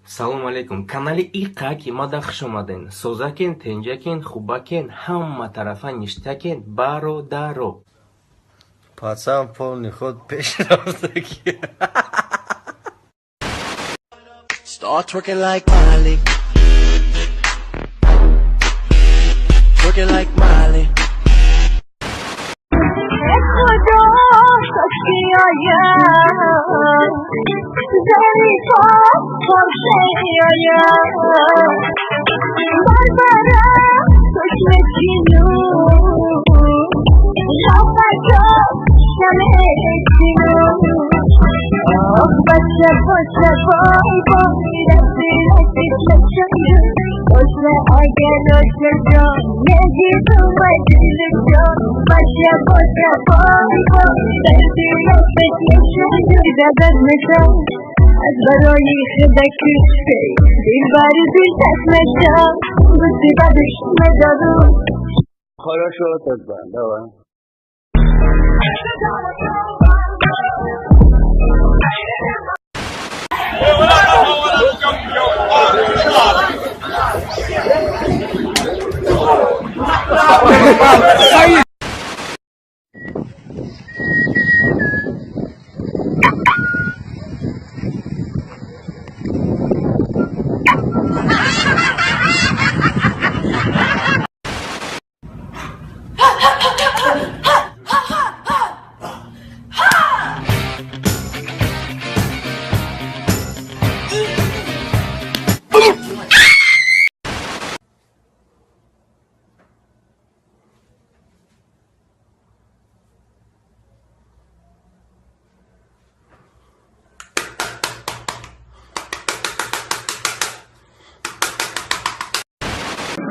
Салом алейкум. Канали Иқак имада хуш омаден. Созакен, тенҷакен, хубакен, ҳама тарафа ништакен, бародаро. Пацан полный ход пеш рафтаги. Start twerking like Miley. Twerking like Miley. خدا آیم زریفا پرشه آیم بربرم چشم چینو شافتا شمع چینو آه بچه باشه بای بای رفتی رفتی چشم باشه اگر باشه جان نگی تو مدل جان باشه باشه بای بای رفتی رفتی چشم دادت نشم از برای خدا کشته دل بر دل نشم بسی بدش ندارم. Хорошо тогда, давай.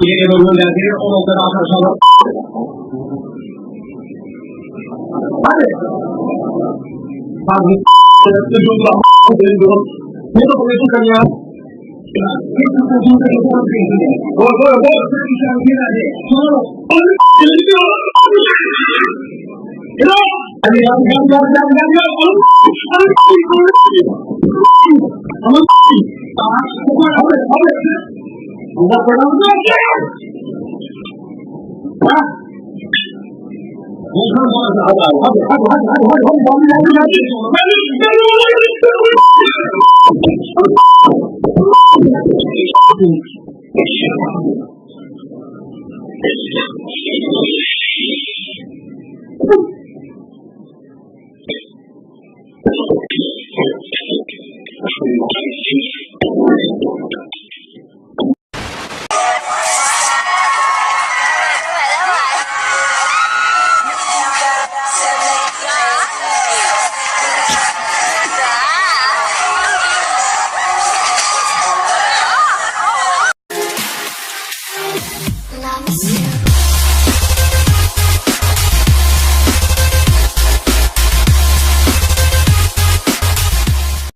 İleriye doğru gönderdi. O noktada arkadaşlar. Hadi. Hadi. Gol gol gol.